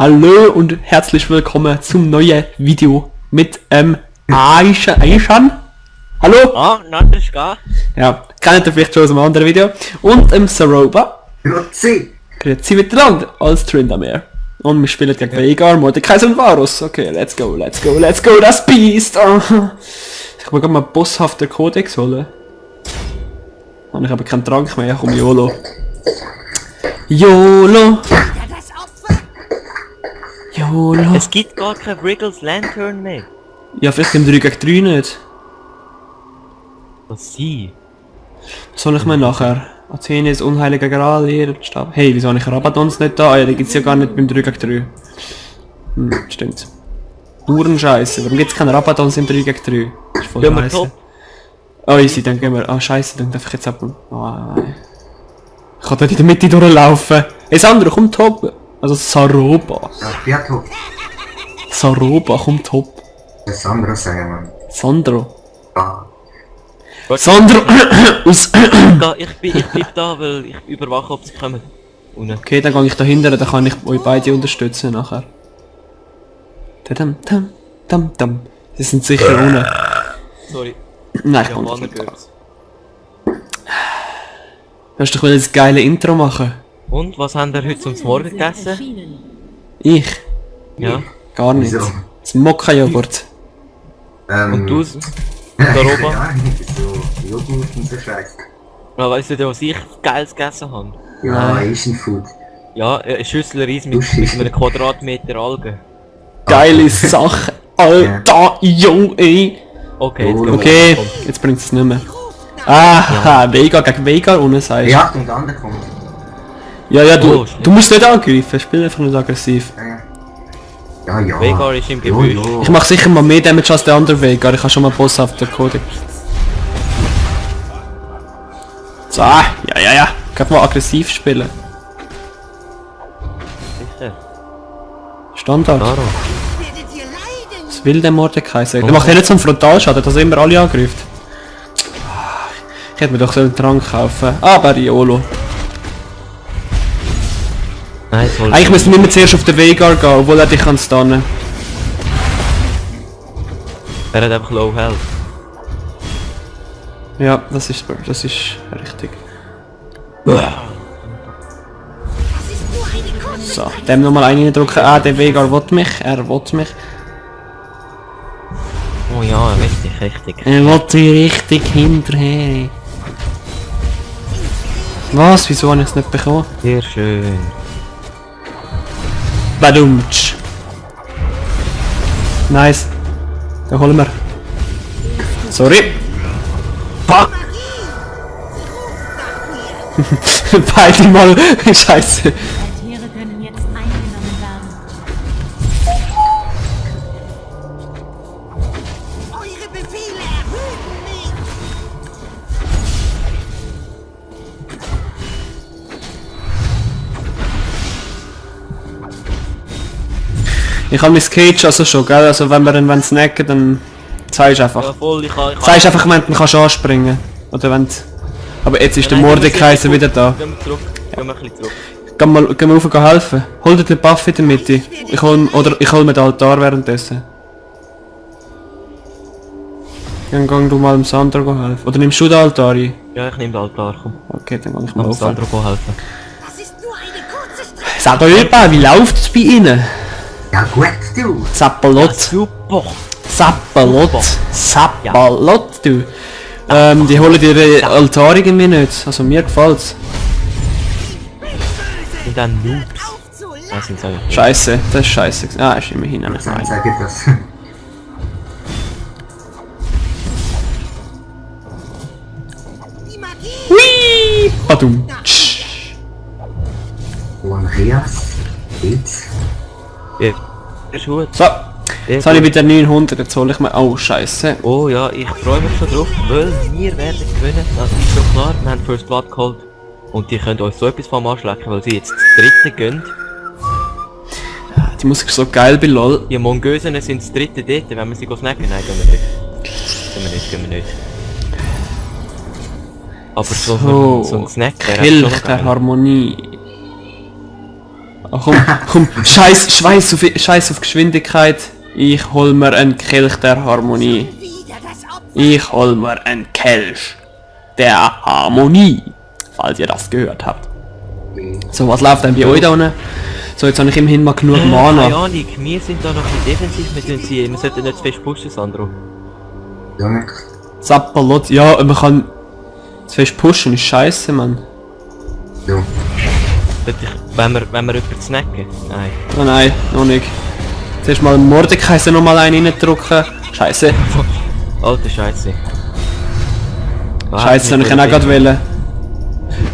Hallo und herzlich willkommen zum neuen Video mit Aishan. Hallo? Ah, Nandeschka. Ja, kennt ihr vielleicht schon aus einem anderen Video. Und Saroba. Grüezi! Grüezi miteinander als Tryndamere. Und wir spielen gegen Veigar, Mordekaiser und Varus. Okay, let's go, das Beast! Ich will gerade mal bosshafter Kodex holen. Und ich habe keinen Trank mehr, komm YOLO. YOLO! YOLO! Es gibt gar kein Wriggles Lantern mehr. Ja, vielleicht im 3 gegen 3 nicht. Was sie? Was soll ich mir nachher? Athenes, unheiliger Gral, hier, Stab. Hey, wieso habe ich Rabadons nicht da? Ah, ja, die gibt's ja gar nicht beim 3 gegen 3. Stimmt. Hurenscheiße, warum gibt's keine Rabadons im 3 gegen 3? Das ist voll Gehen wir scheiße. top. Oh, easy, dann gehen wir. Ah, scheiße, dann darf ich jetzt ab. Oh, nein. Ich kann dort in der Mitte durchlaufen. Hey, Sandro, komm top. Also Saroba. Ja, ich bin ja top. Saroba, komm top. Das ist anderes sagen, Mann. Sandro. Ah. Sandro! Aus. Ich bleib da, weil ich überwache, ob sie kommen. Unten. Okay, dann gehe ich da hinten, dann kann ich euch beide unterstützen nachher. Tadam, tam, tam, tam. Sie sind sicher ohne. Sorry. Nein, ich Ja, kann Mann, nicht. gehört's. Hast du doch das geile Intro machen? Und, was haben wir heute zum Morgen gegessen? Ich? Ja. Gar nicht. Wieso? Das Mokka-Joghurt. Und du? Saroba? Ja, so Joghurt und so Scheiß. Ja, weißt du denn, was ich Geiles gegessen habe? Ja, Nein. Asian Food. Ja, eine Schüssel Reis mit einem Quadratmeter Algen. Geile Sache. Alter, Jung, ey. Okay, jetzt Oh, gehen wir. Okay, Komm. jetzt bringt es nicht mehr. Aha, Veigar gegen Veigar ohne sagst. Ja, und der andere kommt. Ja, Oh, shit. du musst nicht angreifen, spiel einfach nicht aggressiv. Ja, ja. Veigar ist im Gebüsch. Ich mache sicher mal mehr Damage als der andere Veigar, ich habe schon mal bosshafter Codex. So, ja. Ich kann mal aggressiv spielen. Sicher. Standard. Klaro. Was will der Mordekaiser? Der macht ja nicht so einen Frontalschaden, dass er immer alle angreift. Ich hätte mir doch so einen Trank kaufen. Aber YOLO. Nein, soll Eigentlich müssen wir immer zuerst auf den Veigar gehen, obwohl er dich kann stunnen. Er hat einfach Low Health. Ja, das ist richtig. So, dem nochmal einen drücken. Ah, der Veigar will mich, er will mich. Oh ja, richtig. Er will die richtig hinterher. Was? Wieso habe ich es nicht bekommen? Sehr schön. Badumtsch. Nice. Dann holen wir. Sorry. Fuck. Beide mal. Scheiße. Tiere können jetzt eingenommen werden. Eure Befehle erhöhen mich! Ich habe mein Cage also schon, gell? Also wenn wir ihn snacken, dann zeigst du einfach. Ja voll, ich kann... Zeigst einfach, wenn du kannst anspringen. Oder wenn du... Aber jetzt ist der Mordekaiser wieder da. Gehen wir zurück. Gehen wir ein bisschen zurück. Geh mal rauf helfen. Hol dir den Buff in der Mitte. Ich hol mir den Altar währenddessen. Dann gang du mal dem Sandro helfen. Oder nimmst du den Altar ein? Ja, ich nehme den Altar, komm. Okay, dann gang ich mal Mal rauf. Sandro helfen. Das ist nur eine kurze Strecke. Sag doch jemand, wie läuft es bei Ihnen? Ja, gut, du. Zappalot. Super! Zappalot, du. Die holen dir den Altar irgendwie nicht. Also mir gefällt's. Und dann Noobs. Aufzuladen. Das sind so... Scheiße, das ist scheiße. Ah, ist immerhin nicht Dann rein. sag ich das. Die Magie! Hui! Badum. Und Rias. Geht's? Ja. Ist gut. So, jetzt habe ich wieder 900, jetzt hole ich mir... Oh, scheiße. Oh ja, ich freue mich schon drauf, weil wir werden gewinnen. Das ist schon klar. Wir haben First Blood geholt. Und die können uns so etwas vom anschlecken, weil sie jetzt das dritte gehen. Die Musik ist so geil bei LOL. Die Mongösen sind das dritte dort, wenn wir sie snacken. Nein, gehen wir nicht. Gehen wir nicht. Aber so ein Snack wäre Kilch schon noch der geil. Harmonie. Ach komm, Scheiß auf Geschwindigkeit. Ich hol mir einen Kelch der Harmonie. Wieder das Opfer. Ich hol mir einen Kelch der Harmonie. Falls ihr das gehört habt. So, was läuft denn bei euch da unten? So, jetzt habe ich immerhin mal genug Keine Mana. Ahnung, wir sind da noch ein bisschen defensiv, wir sollten nicht zu fest pushen, Sandro. Junge. Zappalot, ja, man kann zu fest pushen, ist scheiße, Mann. Du. Wenn wir jemanden snacken? Nein. Oh nein, noch nicht. Zuerst mal Mordekaiser noch mal einen reindrücken. Scheiße. Alter Scheiße. Scheiße, habe ich ihn auch gerade wählen.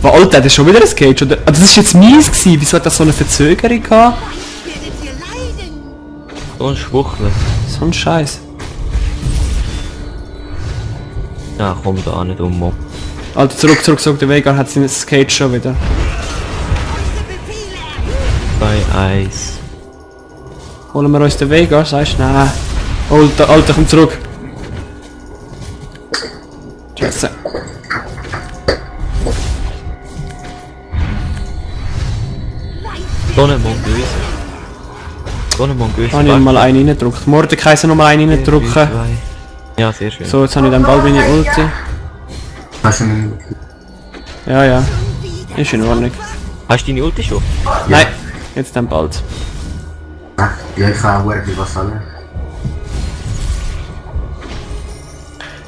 War Alter, das ist schon wieder ein Cage, oder? Ah, das ist jetzt mies gewesen. Wieso hat das so eine Verzögerung gehabt? Werdet ihr leiden. So ein Schwuchler. So ein Scheiß. Ja, komm da nicht um, Mob. Alter, zurück, der Veigar hat sein Cage schon wieder. Eure Befehle erhöhen. Bei Eis. Holen wir uns den Veigar, sagst du? Nein. Alter, komm zurück. Scheiße. So eine Mongoose. So eine Mongoose. Habe ich mal einen reingedrückt. Mordekaiser noch mal einen reindrücken. Ja, sehr schön. So, jetzt habe ich dann bald meine Ulti. Hast du einen... Ja. Ist in Ordnung. Hast du deine Ulti schon? Nein, jetzt dann bald. Ach, ja, ich kann auch viel Vasallen.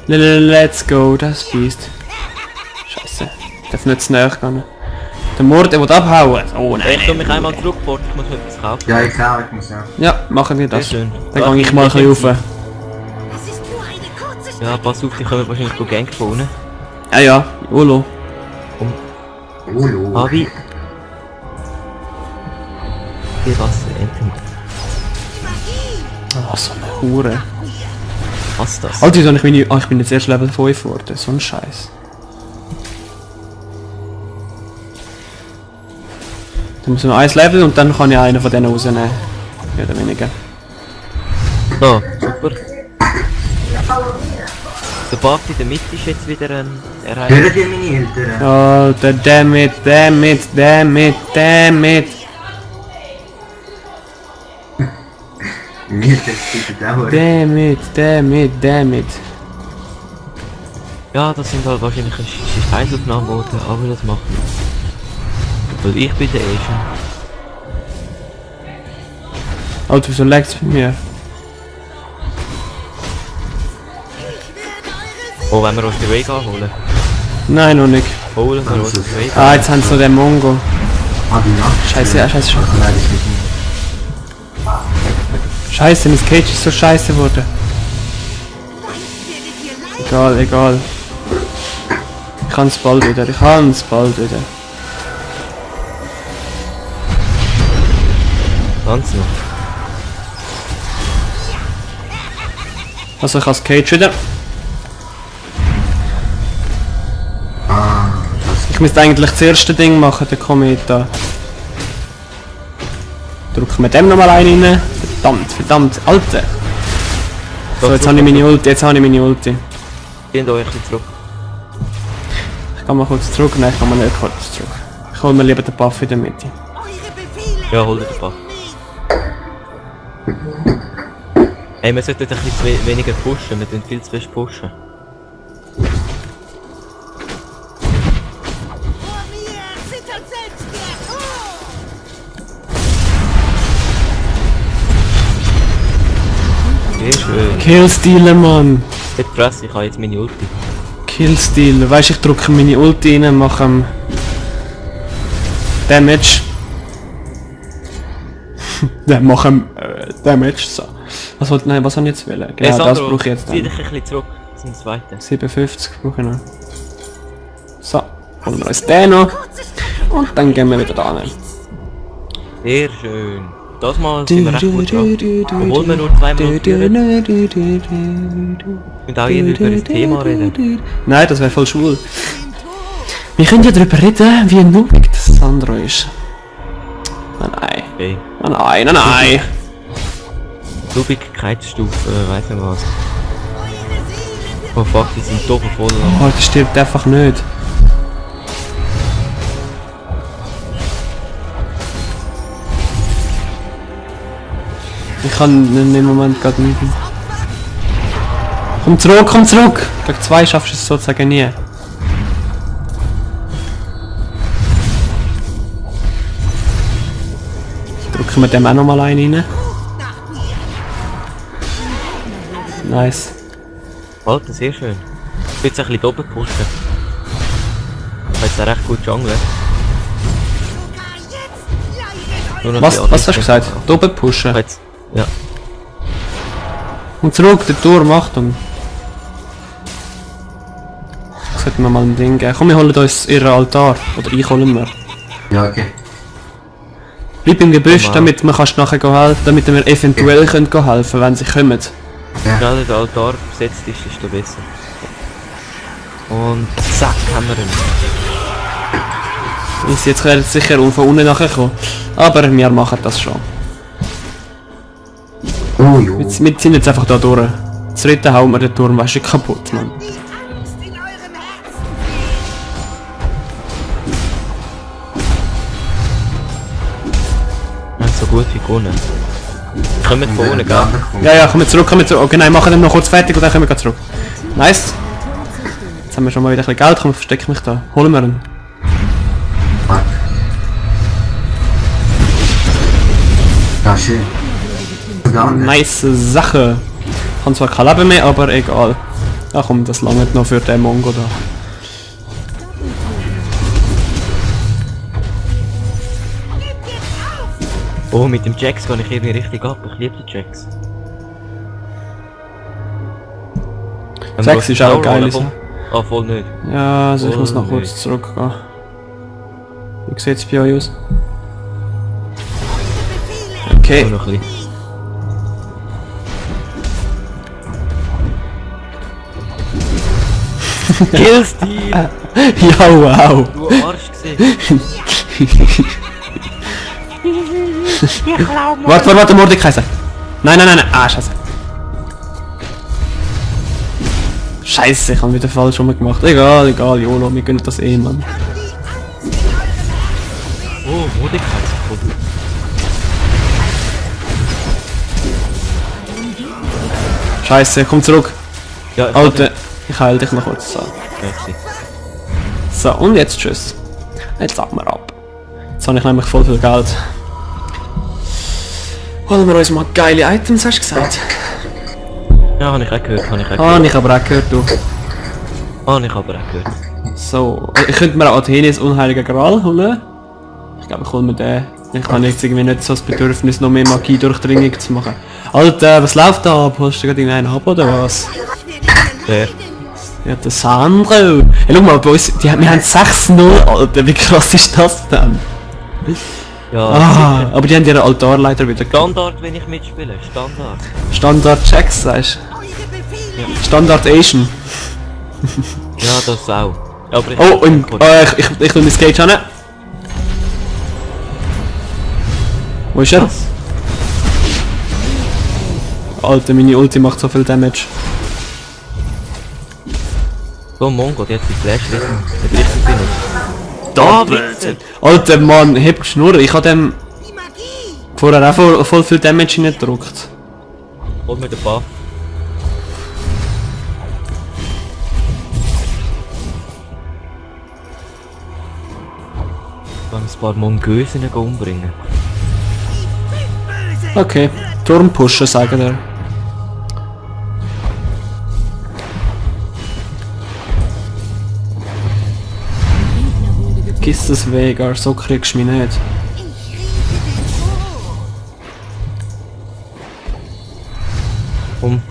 Let's go, das Biest. Scheiße. Darf nicht zu nahe gehen. Der Mord, der will abhauen. Oh nein. Ich tu mich einmal zurückporten, ich muss mir etwas kaufen. Ja, ich kann, ich muss ja. Ja, machen wir das. Sehr schön. Dann gehe ich mal ein bisschen rauf. Das ist nur eine kurze Strecke. Ja, pass auf, die kommen wahrscheinlich Gang von unten. Ja, Olo. Olo. Abi. Die Rasse, endlich. Oh, so eine Hure. Was ist das? Alter, wieso ich bin ich bin jetzt erst Level 5 geworden. So ein Scheiß. Dann muss ich noch ein Level und dann kann ich einen von denen rausnehmen. Mehr oder weniger. So, super. Der Bart in der Mitte ist jetzt wieder erreicht. Hören die meine Eltern? Alter, damit. Mir das auch. Damit. Ja, das sind halt wahrscheinlich Scheißaufnahmen geworden, aber das macht nichts. Weil ich bin der schon. Alter, wieso lag's bei mir? Oh, wenn wir uns den Weg holen. Nein, noch nicht. Holen wir uns den Weg Ah, jetzt haben sie noch den Mongo. Ah, die Nacht. Scheiße, ja, scheiße. Nein, das ist nicht. Scheiße, mein Cage ist so scheiße geworden. Werdet ihr leiden. Egal. Ich kann's bald wieder. Ganz noch. Also ich has Cage wieder. Ich müsste eigentlich das erste Ding machen, der Komet da. Drücken wir dem nochmal einen rein. Verdammt, Alter. So, jetzt habe ich meine Ulti, Gehen euch ein bisschen zurück. Ich kann mal kurz zurück, nein, ich kann mal nicht kurz zurück. Ich hol mir lieber den Buff in der Mitte. Eure Befehle Ja, hol dir den Buff. Hey, wir sollten ein bisschen weniger pushen, wir tun viel zu fest pushen. vor mir zittert selbst der Tod. Sehr schön. Killstealer, Mann. Jetzt Fresse, ich habe jetzt meine Ulti. Killstealer. Weißt du, ich drücke meine Ulti rein, mache Damage. Dann machen Damage. So. Was wollte was habe ich jetzt wählen? Genau, das brauche ich jetzt Zieh dann. dich ein bisschen zurück zum zweiten. 57 brauche ich noch. So, holen wir uns den noch. Kurze Strecke. Und dann gehen wir wieder da rein. Sehr schön. Das Mal sind wir recht gut dran. Obwohl wir nur 2 Minuten führen. Wir auch irgendwie über das Thema reden. Nein, das wäre voll schwul. Wir können ja darüber reden, wie noobig das Sandro ist. Nein. Okay. Nein. Lubigkeitsstufe, weiss nicht was. Oh fuck, die sind doch voll. Oh, der stirbt einfach nicht. Ich kann im Moment gerade nicht. Komm zurück, komm zurück! Gegen 2 schaffst du es sozusagen nie. Drücken wir dem auch nochmal einen rein. Nice. Alter, sehr schön. Ich will jetzt ein bisschen doppelt pushen. Ich kann jetzt auch recht gut junglen. Nur noch die Was hast du andere gesagt? Seite. Doppelt pushen. Jetzt, ja. Und zurück, der Turm, Achtung. Sollten wir mal ein Ding geben. Komm, wir holen uns ihren Altar. Oder ich holen wir. Ja, okay. Bleib im Gebüsch, Normal. damit wir kannst nachher helfen, damit wir eventuell können helfen, wenn sie kommen. Schneller der Altar besetzt ist, desto besser. Und zack, haben wir ihn. Ist jetzt sicher von unten nachher kommen. Aber wir machen das schon. Oh jo. Wir sind jetzt einfach da durch. Das dritte hauen wir den Turm, weißt du, kaputt, Mann. Die Angst in eurem Herzen. Wir haben so gut wie gewonnen. Kommen von unten, gell? Ja, ja, komm zurück, komm zurück. Okay, nein, machen wir noch kurz fertig und dann können wir zurück. Nice. Jetzt haben wir schon mal wieder ein bisschen Geld, komm, versteck mich da. Holen wir ihn. Ja, schön. Danke. Nice Sache. Ich habe zwar kein Leben mehr, aber egal. Ach komm, das langt noch für den Mongo da. Oh, mit dem Jax kann ich irgendwie richtig ab. Ich liebe die Jax. Jax ist auch geil. Ah, voll nicht. Ja, also ich muss noch Oh, kurz zurückgehen. Wie sieht es bei euch aus? Okay. Nur noch ein bisschen. Killstil! Ja, wow. Du Arsch gesehen. Warte, Mordekaiser. Nein. Ah, scheiße. Scheiße, ich habe wieder falsch rum gemacht. Egal, YOLO, wir gönnen das eh, Mann. Oh, Mordekaiser. Scheiße, komm zurück. Ja, ich Alter, ich heil dich noch kurz. So. Merci. So, und jetzt tschüss. Jetzt sagen wir ab. Jetzt habe ich nämlich voll viel Geld. Holen wir uns mal geile Items, hast du gesagt? Ja, habe ich auch gehört, Ah, ich aber auch gehört, du. So, ich könnte mir auch Athenes Unheiliger Gral holen. Ich glaube, ich hole mir den. Ich habe jetzt irgendwie nicht so das Bedürfnis, noch mehr Magie durchdringend zu machen. Alter, was läuft da ab? Hast du gerade irgendeinen ab oder was? Wer? Ja, der Sandro. Hey, schau mal, bei uns, wir haben 6-0, Alter, wie krass ist das denn? Ja, Ah, aber die haben ihren Altarleiter wieder Standard, wenn ich mitspiele. Standard. Standard Checks, sagst Eure Befehle. du? Standard Asian. Ja, das auch. Aber ich Oh, ich will mein Skate an. Wo ist er? Was? Alter, meine Ulti macht so viel Damage. So, Mongo, die hat die Flash nicht richtig benutzt. Doppelt! Alter Mann, heb die Schnur, ich hab dem Die Magie. vorher auch voll viel Damage hineingedrückt. Hol mir den Buff. Ich kann ein paar Mongösen umbringen. Okay, Turm pushen, sagen wir. Kiss das Vega, so kriegst du mich nicht. Ich rieche den Tod. Komm.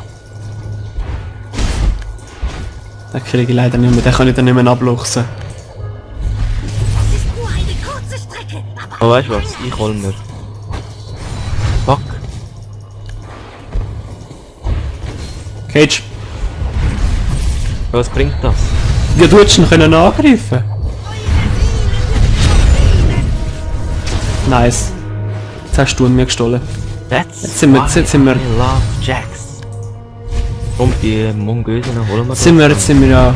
Den kriege ich leider nicht mehr, den kann ich dann nicht mehr abluchsen. Es ist nur eine kurze Strecke, aber Oh, weißt du was? Ich hol mir. Fuck. Cage, Was bringt das? ja, du hättest ihn können angreifen. Nice. Jetzt hast du ihn mir gestohlen. Jetzt sind wir- jetzt sind wir- I love Jax. Komm, die Mongösen holen wir. Jetzt sind wir ja...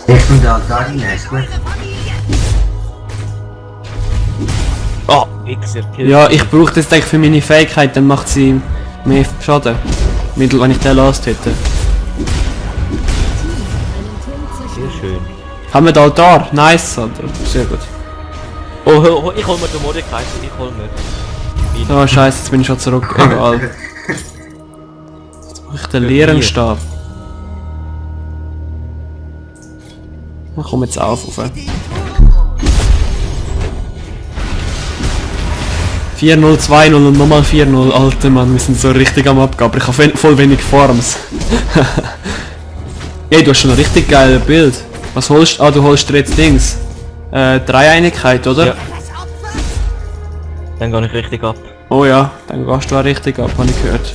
Ich bin da rein, ist gut. Oh, Wichser, kill. Ja, ich brauche das eigentlich für meine Fähigkeit, dann macht sie mehr Schaden. Mittel, wenn ich den last hätte. Sehr schön. Haben wir den Altar? Nice, Alter. Sehr gut. Oh, ich hol mir den Mordekaiser, ich hol mir. Oh scheiße, jetzt bin ich schon zurück. Egal. Jetzt brauche ich den leeren Stab. Ich komme jetzt auf. 4-0, 2-0 und nochmal 4-0. Alter Mann, wir sind so richtig am Abgaben. Ich habe voll wenig Farms. Ey, du hast schon ein richtig geiles Bild. Was holst du? Ah, du holst dir jetzt Dings. Dreieinigkeit, oder? Ja. Dann gehe ich richtig ab. Oh ja, dann gehst du auch richtig ab, habe ich gehört.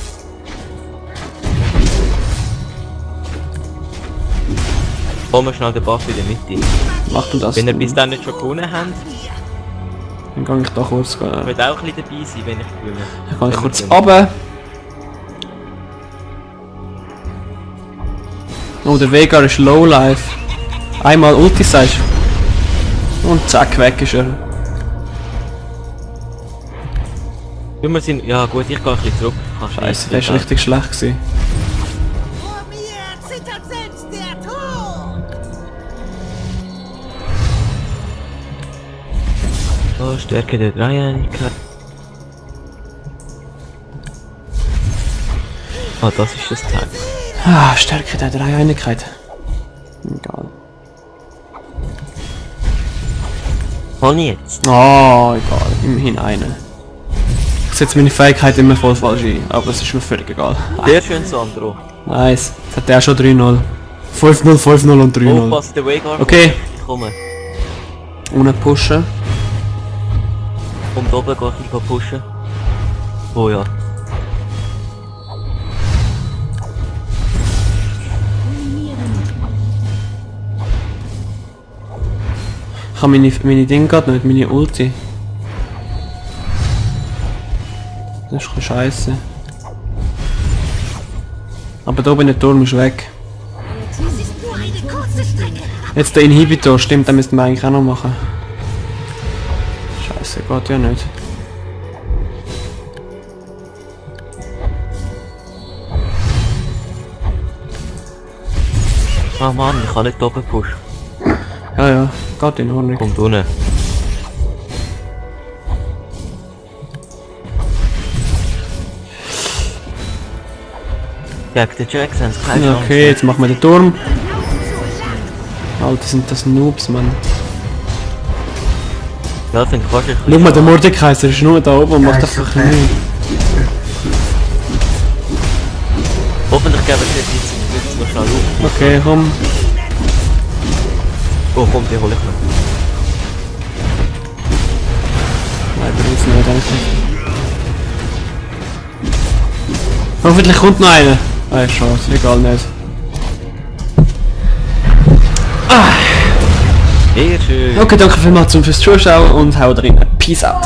Hol mir schnell den Buff in der Mitte. Mach du das. Wenn ihr bis dann nicht schon gewonnen habt, Dann kann ich da kurz gehen. ich will auch ein bisschen dabei sein, wenn ich gewinne. Dann kann ich Wenn kurz wir runter. Oh, der Veigar ist low life. Einmal Ulti sagst du. Und zack, weg ist er. Wir sind, ja gut, ich gehe ein bisschen zurück. Scheiße, der ist richtig schlecht gewesen. Vor mir zittert selbst der Tod. Oh, Stärke der Dreieinigkeit. Ah, das ist das Teil. Ah, Stärke der Dreieinigkeit. Egal. Hol ich jetzt. Oh, egal. Immerhin eine. Ich setze meine Fähigkeit immer voll falsch ein, aber es ist mir völlig egal. Sehr schön, Sandro. Nice. Jetzt hat der schon 3-0. 5-0, 5-0 und 3-0. Oh, pass, der Veigar. Okay. Ich komme. Ohne pushen. Um da oben gehe ich nicht pushen. Oh ja. Ich habe meine Dinge gerade nicht, meine Ulti. Das ist ein bisschen scheiße. Aber da oben der Turm ist weg. Es ist nur eine kurze Strecke. Jetzt der Inhibitor, stimmt, den müssten wir eigentlich auch noch machen. Scheiße, geht ja nicht. Ah Mann, ich kann nicht da oben pushen. Ja, ja, geht in Ordnung. Kommt unten. Gegen den Jackson, keine Ja, Chance. okay, jetzt machen wir den Turm. Alter, sind das Noobs, Mann. Ja, finde ich fast ein Schau mal, der bisschen Mordekaiser ist nur da oben und macht ist einfach okay. nichts. Hoffentlich geben wir jetzt noch schnell auf. Okay, komm. Oh komm, den hol ich mir. Nein, bei uns nicht eigentlich. Hoffentlich kommt noch einer. Ah, Chance, egal nicht. Sehr schön. Okay, danke vielmals fürs Zuschauen und haut rein. Peace out.